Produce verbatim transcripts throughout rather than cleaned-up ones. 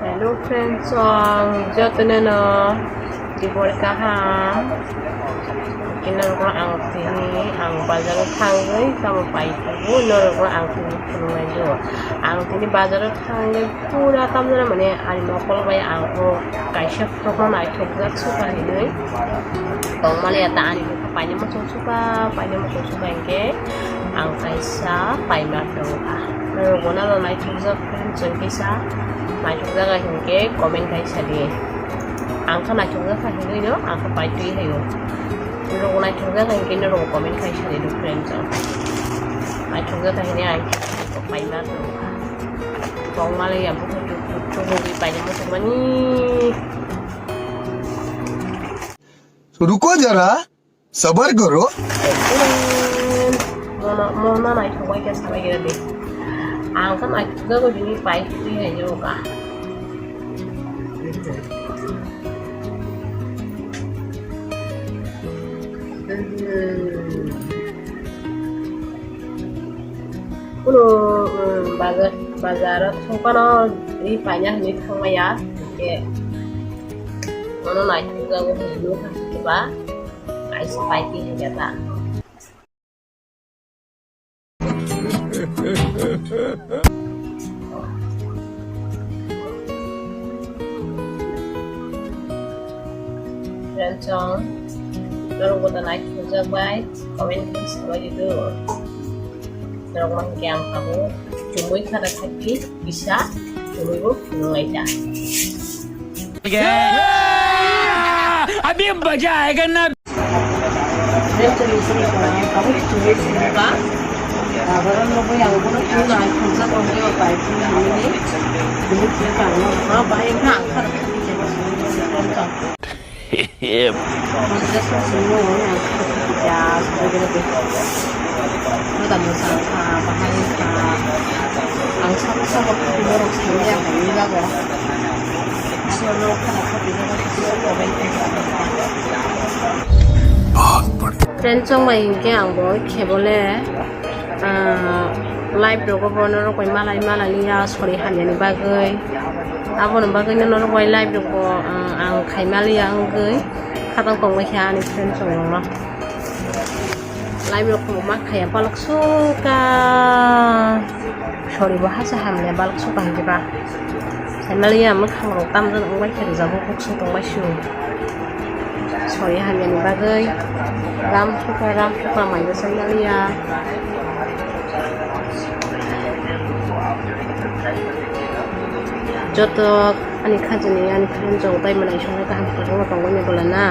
Hello friends, ang jotono no dibor kaham. Kino ang tini ang bazar o thangwi tamo pai thango, norok no ang tini phunuknai do. Ang tini bazar o thangwi pura tamjana mane ani mokol bai ang o kaisa frok no naithokjak suka hinwi tongmani ata ani paini muchung suka, paini muchung suka hinkhe ang kaisa paima tongkha. Norok bo nalo naithokjak. Chwng kisa naithokjak hinkhe comment khai sadi. Ang kha naithokjak kha hinwi no ang kha paitwi hayo. Norok naithokjak hinkhe norok comment khai sadi do friend chwng. Naithokjak kha hinwi ang paima tongkha. Tongmani ya bukhuk bukhuk bukhuk paina muchungmani. Ruko jara. Sabar karo. Mono, mono naithok bai khe sabai khe de. Ang khe naithok jago bini pai twi hai jago ka. Kuno, um, bazar, bazar o thangphano ri paina hinwi thangmaya. Hinkhe mono naithok jago hinwi ba. Kaisa pai twi hai khe ta. Friend chong, norok bo ta naithokjak bai, comment khe sabai di do. Norok ma hinkhe ang tabuk chumui khana thangpi kisa chumui bo phunuk lai ta. अभी मजा आएगा ना। Friend chong bai hinkhe ang bo khe bole, ah, live rogo bono rok bai malai malai ya sori hamya ni bagwi. Aboni bagwi no norok bai live rogo, ah, ang khai maliya wngwi khatang tong bai kha ani friend chong rok no. Live rok ma khaya balok suka. Sori bo hasa hamya balok suka hinkhe ba. Sai maliya mwkhang rok tamjani wngbai khe rijabo kok song tongbai su. Sori hamyani bagwi ram suka ram suka mai bwsai maliya. Joto ani khajani ani friend rok tai mwnai songwi kaham khe tongwi bwla na.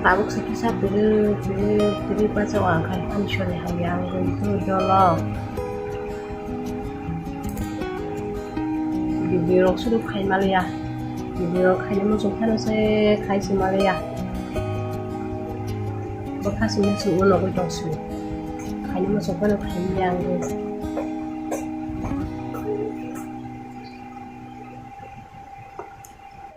Tabuk se kisa piri piri piri pacha o ang khai ani sori hamya wngwi dolo. Video rok suru khai maliya. Video rok khaini muchung phano se khai se maliya. Bo khasi muchung o nogwi tong su. Khaini muchung phano khai maliya wngwi.